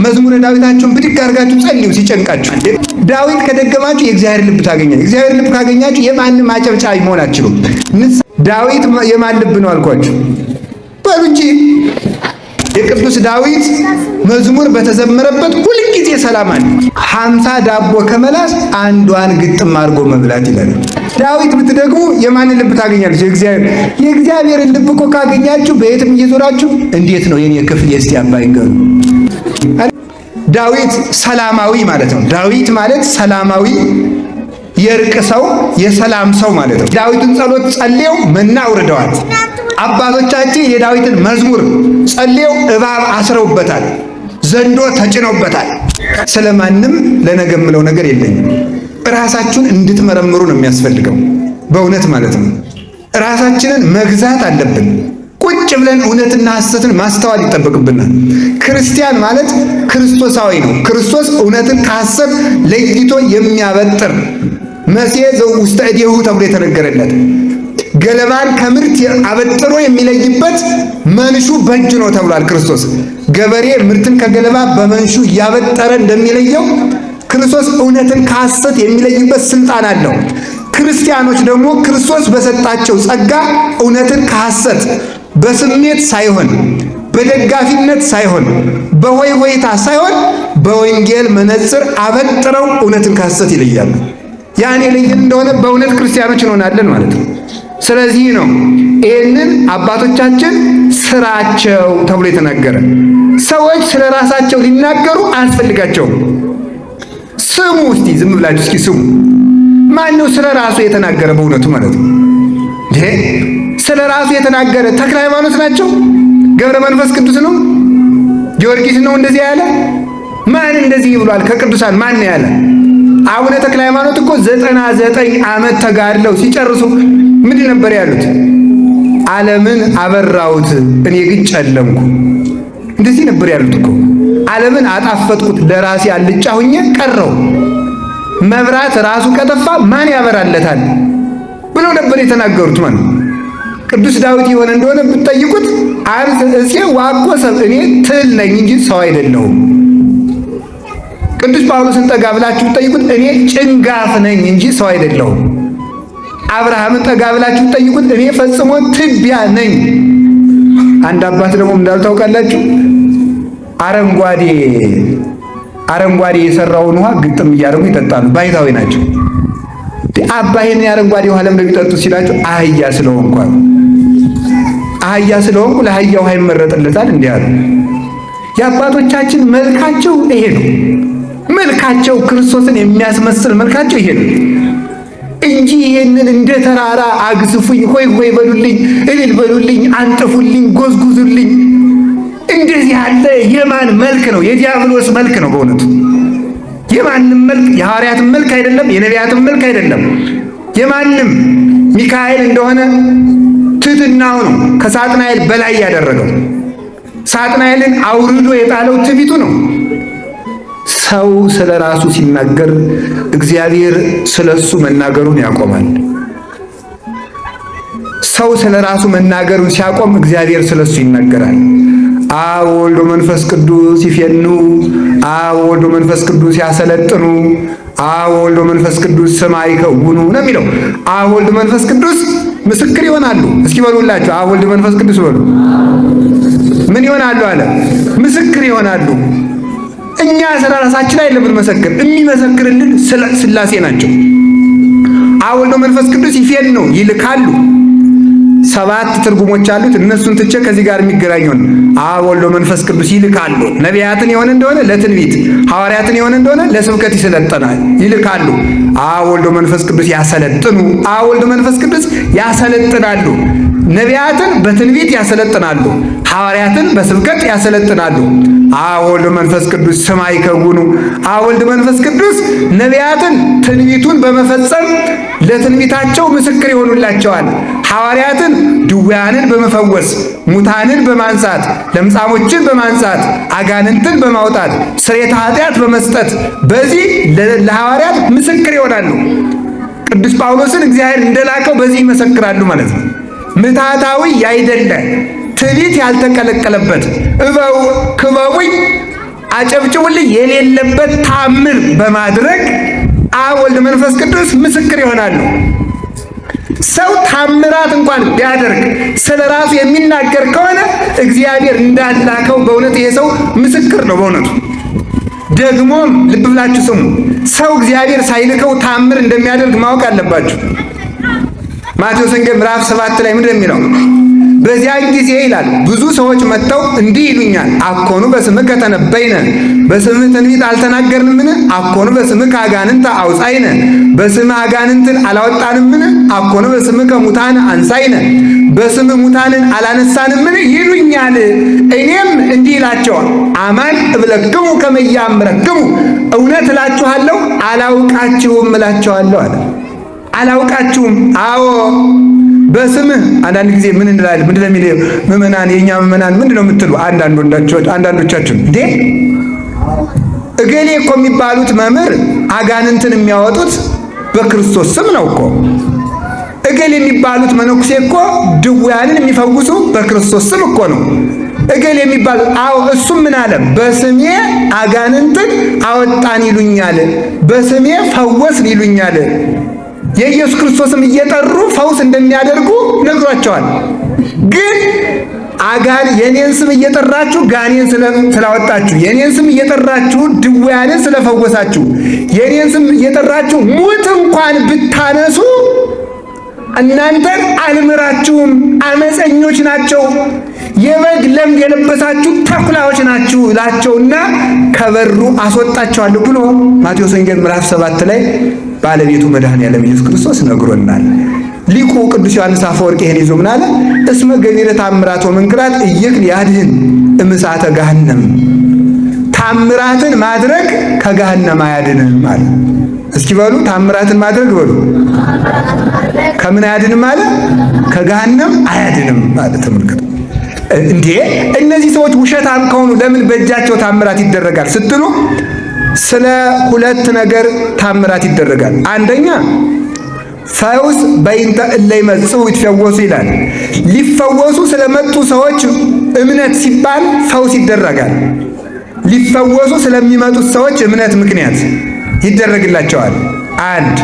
መዝሙረ ዳዊታችሁን ብድግ አድርጋችሁ ጸልዩ ሲጨንቃችሁ። ዳዊት ከደገማችሁ የእግዚአብሔር ልብ ታገኛችሁ። እግዚአብሔር ልብ ካገኛችሁ የማንም አጨብጫቢ መሆን አትችሉም። ዳዊት የማን ልብ ነው አልኳችሁ? በሉ እንጂ። የቅዱስ ዳዊት መዝሙር በተዘመረበት ሁልጊዜ ሰላም አለ። 50 ዳቦ ከመላስ አንዷን ግጥም አድርጎ መብላት ይላል። ዳዊት ብትደግሙ የማንን ልብ ታገኛለች? የእግዚአብሔርን ልብ እኮ ካገኛችሁ በየትም እየዞራችሁ እንዴት ነው የኔ ክፍል የስቲ አባይ ንገሩ። ዳዊት ሰላማዊ ማለት ነው። ዳዊት ማለት ሰላማዊ የእርቅ ሰው የሰላም ሰው ማለት ነው። ዳዊትን ጸሎት ጸልየው መና አውርደዋል። አባቶቻችን የዳዊትን መዝሙር ጸልየው እባብ አስረውበታል፣ ዘንዶ ተጭነውበታል። ስለማንም ለነገ የምለው ነገር የለኝም። ራሳችሁን እንድትመረምሩ ነው የሚያስፈልገው፣ በእውነት ማለት ነው። ራሳችንን መግዛት አለብን። ቁጭ ብለን እውነትና ሐሰትን ማስተዋል ይጠበቅብናል። ክርስቲያን ማለት ክርስቶሳዊ ነው። ክርስቶስ እውነትን ከሐሰት ለይቶ የሚያበጥር መሴ ዘውስተ እዴሁ ተብሎ የተነገረለት ገለባን ከምርት አበጥሮ የሚለይበት መንሹ በእጁ ነው ተብሏል። ክርስቶስ ገበሬ ምርትን ከገለባ በመንሹ እያበጠረ እንደሚለየው ክርስቶስ እውነትን ከሐሰት የሚለይበት ስልጣን አለው። ክርስቲያኖች ደግሞ ክርስቶስ በሰጣቸው ጸጋ እውነትን ከሐሰት በስሜት ሳይሆን፣ በደጋፊነት ሳይሆን፣ በሆይ ሆይታ ሳይሆን በወንጌል መነጽር አበጥረው እውነትን ከሐሰት ይለያሉ። ያን የለየን እንደሆነ በእውነት ክርስቲያኖች እንሆናለን ማለት ነው። ስለዚህ ነው ይህንን አባቶቻችን ስራቸው ተብሎ የተናገረ። ሰዎች ስለ ራሳቸው ሊናገሩ አያስፈልጋቸውም። ስሙ እስቲ ዝም ብላችሁ እስኪ ስሙ። ማን ነው ስለ ራሱ የተናገረ? በእውነቱ ማለት ነው። ይሄ ስለ ራሱ የተናገረ ተክለ ሃይማኖት ናቸው? ገብረ መንፈስ ቅዱስ ነው? ጊዮርጊስ ነው እንደዚህ ያለ? ማን እንደዚህ ብሏል? ከቅዱሳን ማን ነው ያለ? አቡነ ተክለ ሃይማኖት እኮ 99 ዓመት ተጋድለው ሲጨርሱ ምንድን ነበር ያሉት? ዓለምን አበራሁት እኔ ግን ጨለምኩ። እንደዚህ ነበር ያሉት እኮ። ዓለምን አጣፈጥኩት ለራሴ አልጫ ሁኜ ቀረው። መብራት ራሱ ከጠፋ ማን ያበራለታል ብለው ነበር የተናገሩት ማለት ነው። ቅዱስ ዳዊት የሆነ እንደሆነ ብትጠይቁት አንተ እሴ ዋቆ ሰብ፣ እኔ ትል ነኝ እንጂ ሰው አይደለሁም። ቅዱስ ጳውሎስን ጠጋ ብላችሁ ብትጠይቁት እኔ ጭንጋፍ ነኝ እንጂ ሰው አይደለሁም። አብርሃምን ጠጋ ብላችሁ ብትጠይቁት እኔ ፈጽሞ ትቢያ ነኝ። አንድ አባት ደግሞ እንዳሉ ታውቃላችሁ፣ አረንጓዴ አረንጓዴ የሰራውን ውሃ ግጥም እያደረጉ ይጠጣሉ። ባይታዊ ናቸው። አባ ይሄን የአረንጓዴ ውሃ ለምን የሚጠጡት ሲላቸው አህያ ስለሆንኩ አሉ። አህያ ስለሆንኩ ለአህያ ውሃ ይመረጥለታል እንዲህ አሉ። የአባቶቻችን መልካቸው ይሄ ነው። መልካቸው ክርስቶስን የሚያስመስል መልካቸው ይሄ ነው እንጂ ይሄንን እንደ ተራራ አግዝፉኝ፣ ሆይ ሆይ በሉልኝ፣ እልል በሉልኝ፣ አንጥፉልኝ፣ ጎዝጉዙልኝ፣ እንደዚህ ያለ የማን መልክ ነው? የዲያብሎስ መልክ ነው። በእውነቱ የማንም መልክ የሐዋርያትም መልክ አይደለም፣ የነቢያትም መልክ አይደለም። የማንም ሚካኤል እንደሆነ ትሕትናው ነው ከሳጥናኤል በላይ ያደረገው። ሳጥናኤልን አውርዶ የጣለው ትዕቢቱ ነው። ሰው ስለ ራሱ ሲናገር እግዚአብሔር ስለ እሱ መናገሩን ያቆማል። ሰው ስለ ራሱ መናገሩን ሲያቆም እግዚአብሔር ስለ እሱ ይናገራል። አብ ወልድ መንፈስ ቅዱስ ይፌኑ፣ አብ ወልድ መንፈስ ቅዱስ ያሰለጥኑ፣ አብ ወልድ መንፈስ ቅዱስ ስማ ይከውኑ ነው የሚለው። አብ ወልድ መንፈስ ቅዱስ ምስክር ይሆናሉ። እስኪ በሉላችሁ አብ ወልድ መንፈስ ቅዱስ በሉ። ምን ይሆናሉ አለ? ምስክር ይሆናሉ። እኛ ስለ ራሳችን አይደለም የምንመሰክር፣ የሚመሰክርልን ስላሴ ናቸው። አብ ወልድ መንፈስ ቅዱስ ይፌኑ ይልካሉ። 7 ትርጉሞች አሉት። እነሱን ትቼ ከዚህ ጋር የሚገናኘውን አብ ወልድ መንፈስ ቅዱስ ይልካሉ። ነቢያትን የሆነ እንደሆነ ለትንቢት፣ ሐዋርያትን የሆነ እንደሆነ ለስብከት ይሰለጥናል ይልካሉ። አብ ወልድ መንፈስ ቅዱስ ያሰለጥኑ፣ አብ ወልድ መንፈስ ቅዱስ ያሰለጥናሉ። ነቢያትን በትንቢት ያሰለጥናሉ፣ ሐዋርያትን በስብከት ያሰለጥናሉ። አብ ወልድ መንፈስ ቅዱስ ስማ ይከውኑ። አብ ወልድ መንፈስ ቅዱስ ነቢያትን ትንቢቱን በመፈጸም ለትንቢታቸው ምስክር ይሆኑላቸዋል። ሐዋርያትን ድውያንን በመፈወስ ሙታንን በማንሳት ለምጻሞችን በማንጻት አጋንንትን በማውጣት ስርየተ ኃጢአት በመስጠት በዚህ ለሐዋርያት ምስክር ይሆናሉ። ቅዱስ ጳውሎስን እግዚአብሔር እንደላከው በዚህ ይመሰክራሉ ማለት ነው። ምትሃታዊ ያይደለ ትዕቢት ያልተቀለቀለበት እበው ክበቡኝ አጨብጭቡልኝ የሌለበት ታምር በማድረግ አብ ወልድ መንፈስ ቅዱስ ምስክር ይሆናሉ። ሰው ታምራት እንኳን ቢያደርግ ስለ ራሱ የሚናገር ከሆነ እግዚአብሔር እንዳላከው በእውነት ይሄ ሰው ምስክር ነው። በእውነቱ ደግሞም ልብ ብላችሁ ስሙ። ሰው እግዚአብሔር ሳይልከው ታምር እንደሚያደርግ ማወቅ አለባችሁ። ማቴዎስ ወንጌል ምዕራፍ 7 ላይ ምንድን ነው የሚለው? በዚያን ጊዜ ይላል ብዙ ሰዎች መጥተው እንዲህ ይሉኛል፣ አኮኑ በስምህ ከተነበይነ፣ በስምህ ትንቢት አልተናገርንምን? አኮኑ በስምህ አጋንንት አውፃይነ፣ በስምህ አጋንንትን አላወጣንምን? አኮኑ በስምህ ሙታን አንሳይነ፣ በስምህ ሙታንን አላነሳንምን? ይሉኛል። እኔም እንዲህ እላቸዋል፣ አማን እብለክሙ ከመ ኢያእምረክሙ፣ እውነት እላችኋለሁ አላውቃችሁም እላቸዋለሁ አለ። አላውቃችሁም። አዎ በስምህ አንዳንድ ጊዜ ምን እንላለን? ምንድን ነው የሚል ምዕመናን፣ የኛ ምዕመናን ምንድን ነው የምትሉ? አንዳንዶቻችን እንዴ እገሌ እኮ የሚባሉት መምህር አጋንንትን የሚያወጡት በክርስቶስ ስም ነው እኮ። እገሌ የሚባሉት መነኩሴ እኮ ድውያንን የሚፈውሱ በክርስቶስ ስም እኮ ነው። እገሌ የሚባሉት አዎ፣ እሱም ምን አለ? በስሜ አጋንንትን አወጣን ይሉኛል፣ በስሜ ፈወስን ይሉኛል። የኢየሱስ ክርስቶስም እየጠሩ ፈውስ እንደሚያደርጉ ነግሯቸዋል። ግን አጋን የኔን ስም እየጠራችሁ ጋኔን ስላወጣችሁ፣ የኔን ስም እየጠራችሁ ድውያንን ስለፈወሳችሁ፣ የኔን ስም እየጠራችሁ ሙት እንኳን ብታነሱ እናንተን አልምራችሁም፣ አመፀኞች ናቸው፣ የበግ ለምድ የለበሳችሁ ተኩላዎች ናችሁ እላቸውና ከበሩ አስወጣቸዋለሁ ብሎ ማቴዎስ ወንጌል ምዕራፍ 7 ላይ ባለቤቱ መድኃኔዓለም ኢየሱስ ክርስቶስ ነግሮናል። ሊቁ ቅዱስ ዮሐንስ አፈወርቅ ይሄን ይዞ ምን አለ? እስመ ገቢረ ታምራት ወመንክራት ኢይክል ያድህን እምሳተ ገሃነም፣ ታምራትን ማድረግ ከገሃነም አያድንም አለ። እስኪ በሉ ታምራትን ማድረግ በሉ ከምን አያድንም አለ? ከገሃነም አያድንም አለ። ተመልከቱ እንዴ እነዚህ ሰዎች ውሸታም ከሆኑ ለምን በእጃቸው ታምራት ይደረጋል ስትሉ ስለ ሁለት ነገር ታምራት ይደረጋል። አንደኛ ፈውስ በይንተ እለ ይመጽኡ ይትፈወሱ ይላል። ሊፈወሱ ስለመጡ ሰዎች እምነት ሲባል ፈውስ ይደረጋል። ሊፈወሱ ስለሚመጡት ሰዎች እምነት ምክንያት ይደረግላቸዋል። አንድ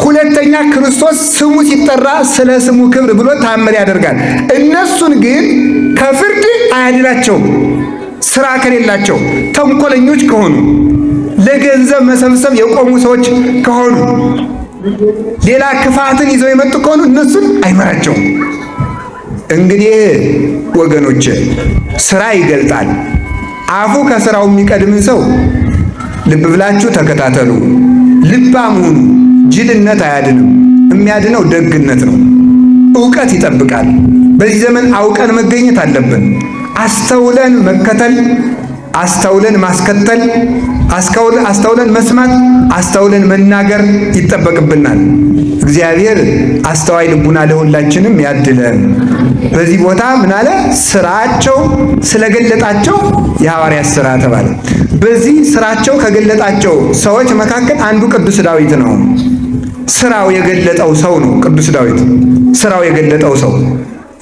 ሁለተኛ፣ ክርስቶስ ስሙ ሲጠራ ስለ ስሙ ክብር ብሎ ታምር ያደርጋል። እነሱን ግን ከፍርድ አያድናቸውም። ስራ ከሌላቸው፣ ተንኮለኞች ከሆኑ፣ ለገንዘብ መሰብሰብ የቆሙ ሰዎች ከሆኑ፣ ሌላ ክፋትን ይዘው የመጡ ከሆኑ እነሱን አይመራቸውም። እንግዲህ ወገኖች ስራ ይገልጣል። አፉ ከስራው የሚቀድምን ሰው ልብ ብላችሁ ተከታተሉ። ልባም ሁኑ። ጅልነት አያድንም። የሚያድነው ደግነት ነው። እውቀት ይጠብቃል። በዚህ ዘመን አውቀን መገኘት አለብን። አስተውለን መከተል፣ አስተውለን ማስከተል፣ አስተውለን መስማት፣ አስተውለን መናገር ይጠበቅብናል። እግዚአብሔር አስተዋይ ልቡና ለሁላችንም ያድለን። በዚህ ቦታ ምን አለ? ስራቸው ስለገለጣቸው የሐዋርያት ስራ ተባለ። በዚህ ስራቸው ከገለጣቸው ሰዎች መካከል አንዱ ቅዱስ ዳዊት ነው። ስራው የገለጠው ሰው ነው ቅዱስ ዳዊት። ስራው የገለጠው ሰው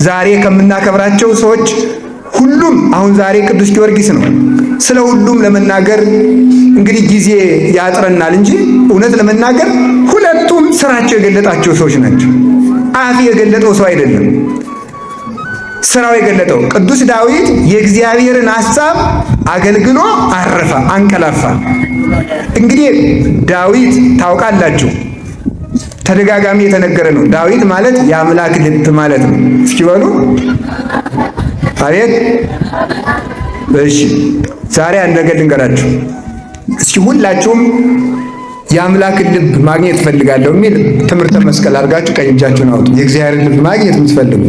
ዛሬ ከምናከብራቸው ሰዎች ሁሉም አሁን ዛሬ ቅዱስ ጊዮርጊስ ነው። ስለ ሁሉም ለመናገር እንግዲህ ጊዜ ያጥረናል እንጂ እውነት ለመናገር ሁለቱም ስራቸው የገለጣቸው ሰዎች ናቸው። አፍ የገለጠው ሰው አይደለም፣ ስራው የገለጠው። ቅዱስ ዳዊት የእግዚአብሔርን ሐሳብ አገልግሎ አረፈ፣ አንቀላፋ። እንግዲህ ዳዊት ታውቃላችሁ፣ ተደጋጋሚ የተነገረ ነው። ዳዊት ማለት የአምላክ ልብ ማለት ነው። እስኪ በሉ አቤት። እሺ ዛሬ አንድ ነገር ልንገራችሁ። እስኪ ሁላችሁም የአምላክን ልብ ማግኘት እፈልጋለሁ የሚል ትምህርተ መስቀል አድርጋችሁ ቀኝ እጃችሁን አውጡ። የእግዚአብሔርን ልብ ማግኘት የምትፈልጉ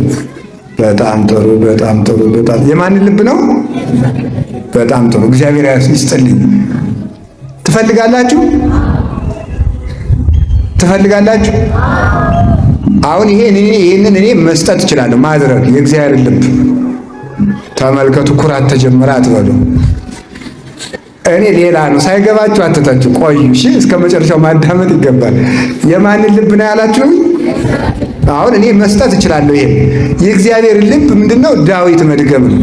በጣም ጥሩ፣ በጣም ጥሩ፣ በጣም የማንን ልብ ነው? በጣም ጥሩ። እግዚአብሔር ይስጥልኝ። ትፈልጋላችሁ? ትፈልጋላችሁ? አሁን ይሄ እኔ ይሄንን እኔ መስጠት እችላለሁ፣ ማድረግ የእግዚአብሔር ልብ ተመልከቱ። ኩራት ተጀመረ አትበሉ። እኔ ሌላ ነው ሳይገባችሁ አትታችሁ ቆዩ። እሺ፣ እስከ መጨረሻው ማዳመጥ ይገባል። የማንን ልብ ነው ያላችሁ? አሁን እኔ መስጠት እችላለሁ። ይሄ የእግዚአብሔር ልብ ምንድነው? ዳዊት መድገም ነው።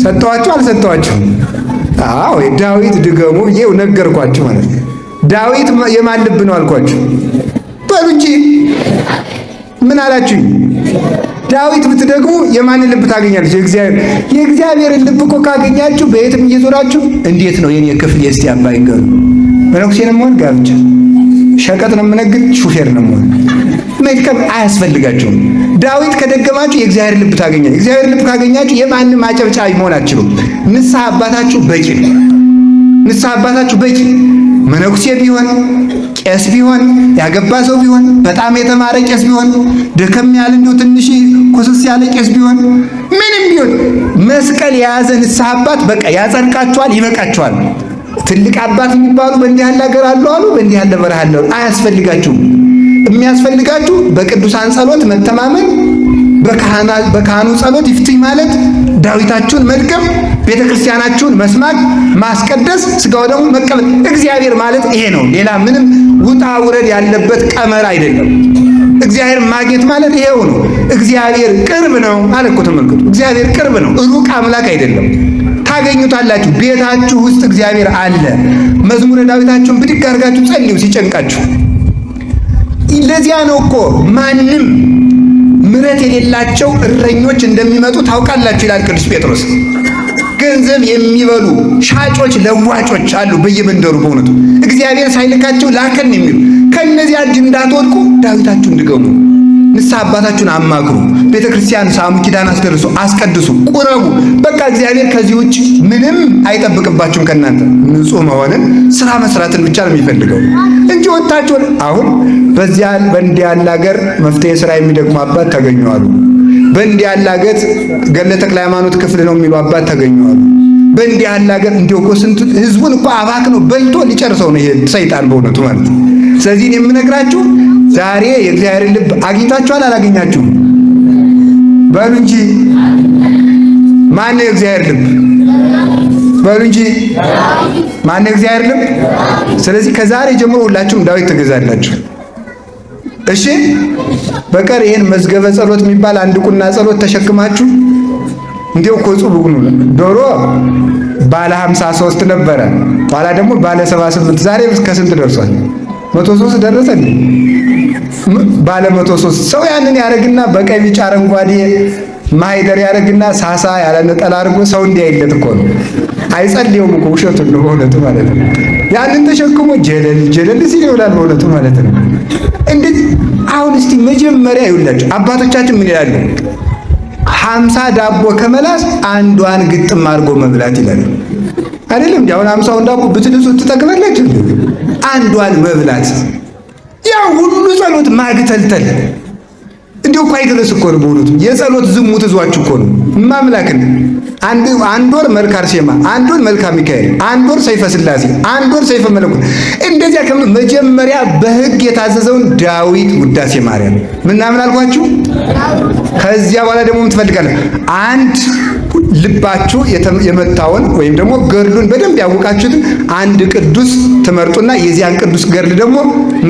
ሰጠዋችሁ አልሰጠዋችሁም? አዎ ዳዊት ድገሙ ብዬ ነገርኳችሁ ማለት ነው። ዳዊት የማን ልብ ነው አልኳችሁ? በሉ እንጂ ምን አላችሁኝ? ዳዊት ብትደግሙ የማንን ልብ ታገኛለች? የእግዚአብሔርን ልብ እኮ ካገኛችሁ በየትም እየዞራችሁ እንዴት ነው የኔ ክፍል የስቲ አባይ ገሩ መነኩሴ ነው የምሆን፣ ጋብቻ ሸቀጥ ነው የምነግድ፣ ሹፌር ነው የምሆን። መድከም አያስፈልጋችሁም። ዳዊት ከደገማችሁ የእግዚአብሔር ልብ ታገኛችሁ። የእግዚአብሔር ልብ ካገኛችሁ የማንም አጨብጫቢ መሆን አትችሉም። ንስሐ አባታችሁ በቂ ነው። ንስሐ አባታችሁ በቂ መነኩሴ ቢሆን ቄስ ቢሆን ያገባ ሰው ቢሆን በጣም የተማረ ቄስ ቢሆን ደከም ያለ እንዲሁ ትንሽ ኮሰስ ያለ ቄስ ቢሆን ምንም ቢሆን መስቀል የያዘ ንስሐ አባት በቃ ያጸድቃችኋል፣ ይበቃችኋል። ትልቅ አባት የሚባሉ በእንዲህ ያለ ሀገር አሉ አሉ በእንዲህ ያለ በረሃ አሉ። አያስፈልጋችሁም። የሚያስፈልጋችሁ በቅዱሳን ጸሎት መተማመን፣ በካህኑ ጸሎት ይፍትኝ ማለት፣ ዳዊታችሁን መድገም፣ ቤተ ክርስቲያናችሁን መስማት፣ ማስቀደስ፣ ስጋው ደግሞ መቀበል። እግዚአብሔር ማለት ይሄ ነው። ሌላ ምንም ውጣ ውረድ ያለበት ቀመር አይደለም። እግዚአብሔር ማግኘት ማለት ይሄው ነው። እግዚአብሔር ቅርብ ነው አለ እኮ ተመልከቱ። እግዚአብሔር ቅርብ ነው፣ ሩቅ አምላክ አይደለም። ታገኙታላችሁ። ቤታችሁ ውስጥ እግዚአብሔር አለ። መዝሙረ ዳዊታችሁን ብድግ አድርጋችሁ ጸልዩ ሲጨንቃችሁ። ለዚያ ነው እኮ ማንም ምሕረት የሌላቸው እረኞች እንደሚመጡ ታውቃላችሁ ይላል ቅዱስ ጴጥሮስ። ገንዘብ የሚበሉ ሻጮች፣ ለዋጮች አሉ በየመንደሩ። በእውነቱ እግዚአብሔር ሳይልካቸው ላከን የሚሉ ከእነዚያ እጅ እንዳትወድቁ ዳዊታችሁን ድገሙ፣ ንስሐ አባታችሁን አማክሩ፣ ቤተ ክርስቲያን ሳሙ፣ ኪዳን አስደርሱ፣ አስቀድሱ፣ ቁረቡ። በቃ እግዚአብሔር ከዚህ ውጭ ምንም አይጠብቅባችሁም። ከእናንተ ንጹሕ መሆንን ስራ መስራትን ብቻ ነው የሚፈልገው እንጂ ወጣችሁ አሁን በዚያ በእንዲህ ያለ ሀገር መፍትሄ ስራ የሚደግሙ አባት ተገኘዋሉ። በእንዲህ ያለ ሀገር ገድለ ተክለ ሃይማኖት ክፍል ነው የሚሉ አባት ተገኘዋሉ። በእንዲህ ያለ ሀገር እንዲሁ እኮ ስንት ህዝቡን እኮ አባክ ነው በልቶ ሊጨርሰው ነው ይሄ ሰይጣን በእውነቱ ማለት ነው። ስለዚህ እኔ የምነግራችሁ ዛሬ የእግዚአብሔርን ልብ አግኝታችኋል አላገኛችሁም? በሉ እንጂ ማን ነው የእግዚአብሔር ልብ? በሉ እንጂ ማን ነው የእግዚአብሔር ልብ? ስለዚህ ከዛሬ ጀምሮ ሁላችሁም ዳዊት ትገዛላችሁ። እሺ በቀር ይሄን መዝገበ ጸሎት የሚባል አንድ ቁና ጸሎት ተሸክማችሁ እንዲያው እኮ ጹብ ነው። ዶሮ ባለ 53 ነበረ፣ ኋላ ደግሞ ባለ 78፣ ዛሬ እስከ ስንት ደርሷል? 103 ደረሰ እንዴ? ባለ 103 ሰው ያንን ያደርግና በቀይ ቢጫ አረንጓዴ ማይደር ያደርግና ሳሳ ያለ ነጠላ አድርጎ ሰው እንዲያይለት እኮ ነው። አይጸልየውም እኮ ውሸቱን ነው በእውነቱ ማለት ነው። ያንን ተሸክሞ ጀለል ጀለል ሲል ይውላል በእውነቱ ማለት ነው። እንዴት አሁን እስቲ መጀመሪያ ይውላችሁ አባቶቻችን ምን ይላሉ? 50 ዳቦ ከመላስ አንዷን ግጥም አድርጎ መብላት ይላሉ። አይደለም እንዴ? አሁን 50ውን ዳቦ ብትልሱ ትጠግባላችሁ? አንዷን መብላት ያ ሁሉ ጸሎት ማግተልተል እንዲሁ እኮ አይደረስ እኮ ነው በእውነቱ። የጸሎት ዝሙት እዟችሁ እኮ ነው። ማምላክን አንድ ወር መልካ አርሴማ፣ አንድ ወር መልካ ሚካኤል፣ አንድ ወር ሰይፈ ስላሴ፣ አንድ ወር ሰይፈ መለኮት። እንደዚያ መጀመሪያ በሕግ የታዘዘውን ዳዊት ውዳሴ ማርያም ምናምን አልኳችሁ። ከዚያ በኋላ ደግሞ ምን ትፈልጋለህ? አንድ ልባችሁ የመታውን ወይም ደግሞ ገድሉን በደንብ ያወቃችሁትን አንድ ቅዱስ ትመርጡና የዚያን ቅዱስ ገድል ደግሞ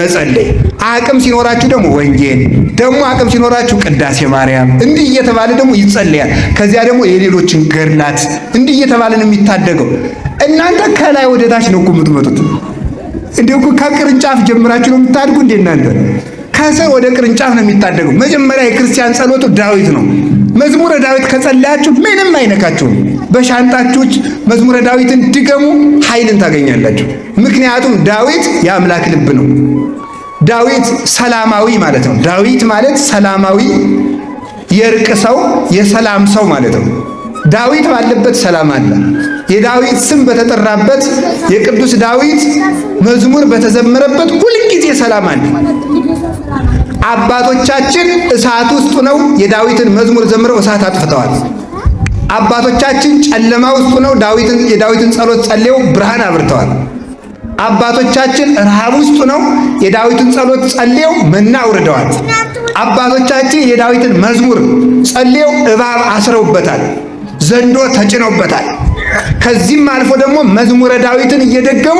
መጸለይ፣ አቅም ሲኖራችሁ ደግሞ ወንጌል፣ ደግሞ አቅም ሲኖራችሁ ቅዳሴ ማርያም፣ እንዲህ እየተባለ ደግሞ ይጸለያል። ከዚያ ደግሞ የሌሎችን ገድላት እንዲህ እየተባለ ነው የሚታደገው። እናንተ ከላይ ወደ ታች ነው እኮ የምትመጡት። እንዲሁ እኮ ከቅርንጫፍ ጀምራችሁ ነው የምታድጉ። እንዴ እናንተ ከስር ወደ ቅርንጫፍ ነው የሚታደገው። መጀመሪያ የክርስቲያን ጸሎቱ ዳዊት ነው። መዝሙረ ዳዊት ከጸለያችሁ ምንም አይነካችሁም። በሻንጣችሁ መዝሙረ ዳዊትን ድገሙ፣ ኃይልን ታገኛላችሁ። ምክንያቱም ዳዊት የአምላክ ልብ ነው። ዳዊት ሰላማዊ ማለት ነው። ዳዊት ማለት ሰላማዊ የእርቅ ሰው፣ የሰላም ሰው ማለት ነው። ዳዊት ባለበት ሰላም አለ። የዳዊት ስም በተጠራበት የቅዱስ ዳዊት መዝሙር በተዘመረበት ሁልጊዜ ሰላም አለ። አባቶቻችን እሳት ውስጥ ነው የዳዊትን መዝሙር ዘምረው እሳት አጥፍተዋል። አባቶቻችን ጨለማ ውስጥ ነው የዳዊትን ጸሎት ጸልየው ብርሃን አብርተዋል። አባቶቻችን ረሃብ ውስጥ ነው የዳዊትን ጸሎት ጸልየው መና አውርደዋል። አባቶቻችን የዳዊትን መዝሙር ጸልየው እባብ አስረውበታል፣ ዘንዶ ተጭነውበታል። ከዚህም አልፎ ደግሞ መዝሙረ ዳዊትን እየደገሙ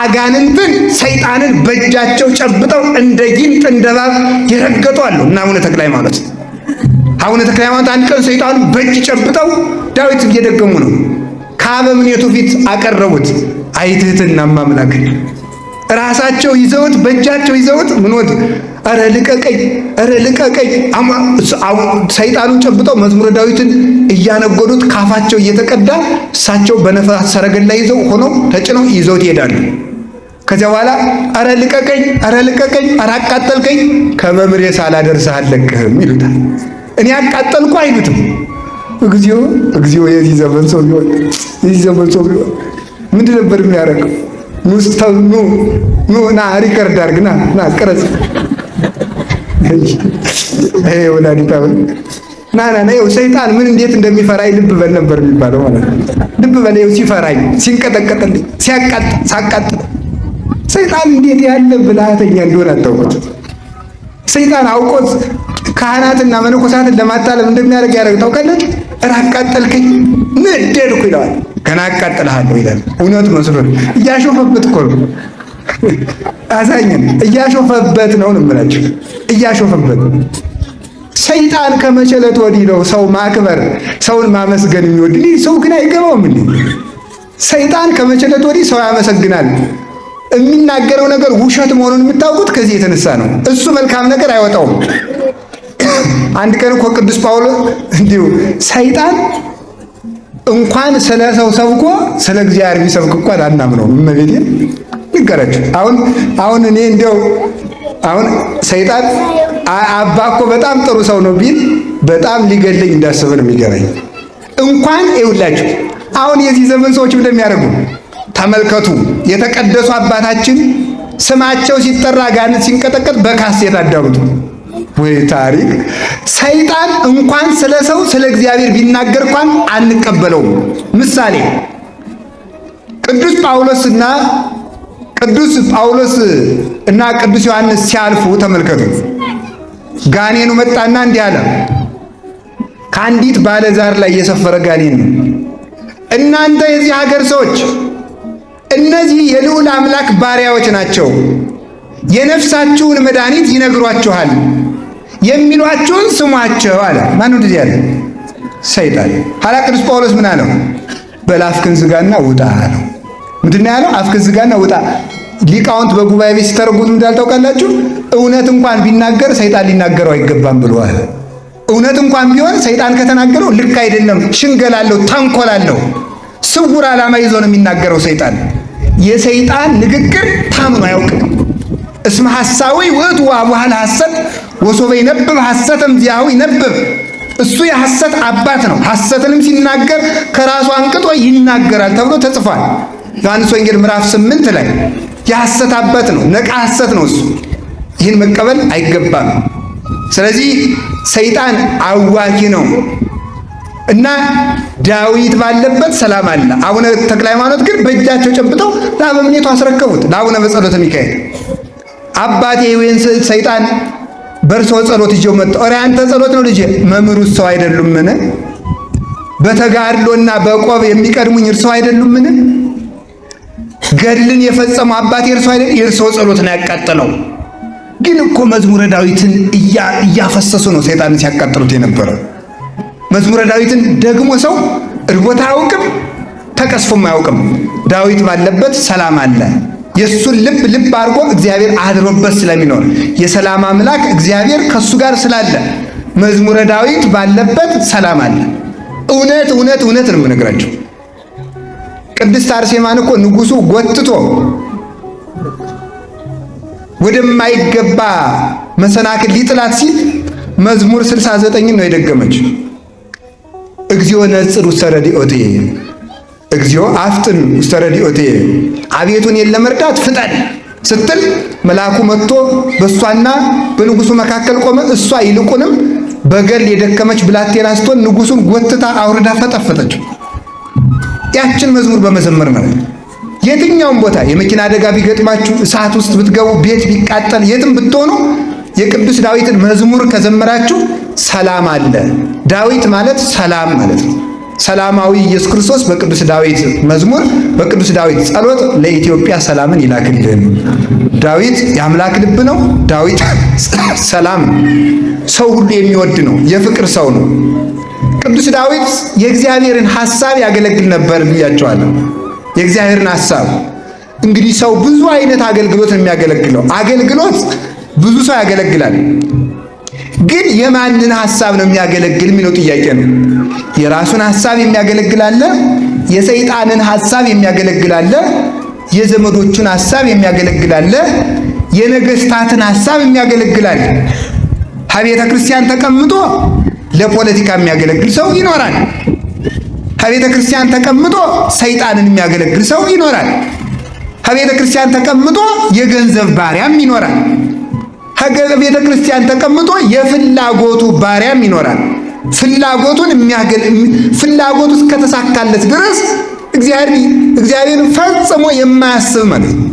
አጋንንትን ሰይጣንን በእጃቸው ጨብጠው እንደ ጊንጥ እንደ እባብ የረገጡ አሉ እና አቡነ ተክለ ሃይማኖት። አቡነ ተክለ ሃይማኖት አንድ ቀን ሰይጣኑን በእጅ ጨብጠው ዳዊት እየደገሙ ነው። ከአበምኔቱ ፊት አቀረቡት። አይትህትና አምላክ ራሳቸው ይዘውት በእጃቸው ይዘውት ምንወት ኧረ ልቀቀኝ፣ ኧረ ልቀቀኝ። ሰይጣኑን ጨብጠው መዝሙረ ዳዊትን እያነጎዱት ካፋቸው እየተቀዳ እሳቸው በነፋስ ሰረገላ ይዘው ሆነው ተጭነው ይዘውት ይሄዳሉ። ከዚያ በኋላ ኧረ ልቀቀኝ፣ ኧረ ልቀቀኝ፣ ኧረ አቃጠልከኝ፣ ከመምሬ ሳላደርስህ አልለቅህም ይሉታል። እኔ አቃጠልኩ አይሉትም። እግዚኦ እግዚኦ! የዚህ ዘመን ሰው ቢሆን የዚህ ዘመን ሰው ቢሆን ምንድን ነበር የሚያደርገው? ኑ ኑ ና record አድርግ ና ና ቅረጽ። ይሄ ወላዲታ ና ና ና ሰይጣን ምን እንዴት እንደሚፈራኝ ልብ በል ነበር የሚባለው ማለት ነው። ልብ በል ይኸው ሲፈራኝ፣ ሲንቀጠቀጥልኝ፣ ሲያቃጥ ሳቃጥል ሰይጣን እንዴት ያለ ብልሃተኛ እንደሆነ አታውቁት። ሰይጣን አውቆት ካህናትና መነኮሳትን ለማታለል እንደሚያደርግ ያደርግ ታውቃለች። እረ አቃጠልከኝ ነደድኩ ይለዋል። ገና አቃጥልሃለሁ ይላል። እውነት መስሎት እያሾፈበት እኮ ነው። አዛኝን እያሾፈበት ነው ነው የምላችሁ፣ እያሾፈበት። ሰይጣን ከመቸለት ወዲህ ነው ሰው ማክበር ሰውን ማመስገን የሚወድ። ሰው ግን አይገባውም እንዴ? ሰይጣን ከመቸለት ወዲህ ሰው ያመሰግናል። የሚናገረው ነገር ውሸት መሆኑን የምታውቁት ከዚህ የተነሳ ነው። እሱ መልካም ነገር አይወጣውም። አንድ ቀን እኮ ቅዱስ ጳውሎስ እንዲሁ ሰይጣን እንኳን ስለ ሰው ሰብኮ ስለ እግዚአብሔር ቢሰብክ እንኳን አናምነውም። እመቤቴ ንገራችሁ። አሁን አሁን እኔ እንዲያው አሁን ሰይጣን አባ እኮ በጣም ጥሩ ሰው ነው ቢል በጣም ሊገለኝ እንዳሰበ ነው የሚገባኝ። እንኳን ይውላችሁ አሁን የዚህ ዘመን ሰዎች እንደሚያደርጉ ተመልከቱ። የተቀደሱ አባታችን ስማቸው ሲጠራ ጋን ሲንቀጠቀጥ በካሴት አዳምጡ። ወይ ታሪክ! ሰይጣን እንኳን ስለ ሰው ስለ እግዚአብሔር ቢናገር እንኳን አንቀበለውም። ምሳሌ ቅዱስ ጳውሎስና ቅዱስ ጳውሎስ እና ቅዱስ ዮሐንስ ሲያልፉ ተመልከቱ። ጋኔኑ መጣና እንዲህ አለ። ከአንዲት ባለ ዛር ላይ የሰፈረ ጋኔን ነው። እናንተ የዚህ ሀገር ሰዎች እነዚህ የልዑል አምላክ ባሪያዎች ናቸው፣ የነፍሳችሁን መድኃኒት ይነግሯችኋል፣ የሚሏችሁን ስሟቸው አለ። ማን እንደዚህ ያለ? ሰይጣን። ኋላ ቅዱስ ጳውሎስ ምን አለው? በል አፍክን ዝጋና ውጣ አለው። ምንድን ነው ያለው? አፍክን ዝጋና ውጣ። ሊቃውንት በጉባኤ ቤት ሲተረጉሙት እንዳል ታውቃላችሁ። እውነት እንኳን ቢናገር ሰይጣን ሊናገረው አይገባም ብለዋል። እውነት እንኳን ቢሆን ሰይጣን ከተናገረው ልክ አይደለም፣ ሽንገላለሁ፣ ተንኮላለሁ፣ ስውር ዓላማ ይዞ ነው የሚናገረው ሰይጣን። የሰይጣን ንግግር ታምኖ አያውቅም። እስመ ሐሳዊ ውእቱ ወአቡሃ ለሐሰት ወሶበ ይነብብ ሐሰተም ዚአሁ ይነብብ። እሱ የሐሰት አባት ነው፣ ሐሰትንም ሲናገር ከራሱ አንቅጦ ይናገራል ተብሎ ተጽፏል። ዮሐንስ ወንጌል ምዕራፍ 8 ላይ የሐሰት አባት ነው፣ ነቃ ሐሰት ነው እሱ። ይህን መቀበል አይገባም። ስለዚህ ሰይጣን አዋኪ ነው እና ዳዊት ባለበት ሰላም አለ። አቡነ ተክለ ሃይማኖት ግን በእጃቸው ጨብጠው ለአበምኔቱ አስረከቡት፣ ለአቡነ በጸሎተ ሚካኤል። አባቴ ወይን ሰይጣን በእርሶ ጸሎት ይዤው መጣሁ። ኧረ ያንተ ጸሎት ነው ልጄ። መምህሩ ሰው አይደሉምን? በተጋድሎና በቆብ የሚቀድሙኝ እርሶ አይደሉምን? ገድልን የፈጸሙ አባቴ እርሶ አይደል? የእርሶ ጸሎት ነው ያቃጠለው። ግን እኮ መዝሙረ ዳዊትን እያፈሰሱ ነው ሰይጣንን ሲያቃጥሉት የነበረው። መዝሙረ ዳዊትን ደግሞ ሰው እርቦት አያውቅም፣ ተቀስፎም አያውቅም። ዳዊት ባለበት ሰላም አለ። የእሱን ልብ ልብ አድርጎ እግዚአብሔር አድሮበት ስለሚኖር የሰላም አምላክ እግዚአብሔር ከእሱ ጋር ስላለ መዝሙረ ዳዊት ባለበት ሰላም አለ። እውነት እውነት እውነት ነው የምነግራቸው። ቅድስት አርሴማን እኮ ንጉሱ ጎትቶ ወደማይገባ መሰናክል ሊጥላት ሲል መዝሙር 69 ነው የደገመች። እግዚኦ ነጽር ውስተ ረድኤትየ፣ እግዚኦ አፍጥን ውስተ ረድኤትየ፣ አቤቱ እኔን ለመርዳት ፍጠን ስትል መልአኩ መጥቶ በእሷና በንጉሱ መካከል ቆመ። እሷ ይልቁንም በገል የደከመች ብላቴና ስትሆን ንጉሱን ጎትታ አውርዳ ፈጠፈጠችው። ያችን መዝሙር በመዘመር ነው። የትኛውም ቦታ የመኪና አደጋ ቢገጥማችሁ፣ እሳት ውስጥ ብትገቡ፣ ቤት ቢቃጠል፣ የትም ብትሆኑ የቅዱስ ዳዊትን መዝሙር ከዘመራችሁ ሰላም አለ። ዳዊት ማለት ሰላም ማለት ነው። ሰላማዊ ኢየሱስ ክርስቶስ በቅዱስ ዳዊት መዝሙር በቅዱስ ዳዊት ጸሎት ለኢትዮጵያ ሰላምን ይላክልን። ዳዊት የአምላክ ልብ ነው። ዳዊት ሰላም ሰው ሁሉ የሚወድ ነው። የፍቅር ሰው ነው። ቅዱስ ዳዊት የእግዚአብሔርን ሐሳብ ያገለግል ነበር ብያቸዋለሁ። የእግዚአብሔርን ሐሳብ እንግዲህ ሰው ብዙ አይነት አገልግሎት ነው የሚያገለግለው። አገልግሎት ብዙ ሰው ያገለግላል። ግን የማንን ሐሳብ ነው የሚያገለግል የሚለው ጥያቄ ነው። የራሱን ሐሳብ የሚያገለግል አለ፣ የሰይጣንን ሐሳብ የሚያገለግል አለ፣ የዘመዶቹን ሐሳብ የሚያገለግል አለ፣ የነገስታትን ሐሳብ የሚያገለግል አለ። ከቤተ ክርስቲያን ተቀምጦ ለፖለቲካ የሚያገለግል ሰው ይኖራል። ከቤተ ክርስቲያን ተቀምጦ ሰይጣንን የሚያገለግል ሰው ይኖራል። ከቤተ ክርስቲያን ተቀምጦ የገንዘብ ባሪያም ይኖራል። ከቤተ ክርስቲያን ተቀምጦ የፍላጎቱ ባሪያም ይኖራል። ፍላጎቱን ፍላጎቱ እስከተሳካለት ድረስ እግዚአብሔርን ፈጽሞ የማያስብ ማለት ነው።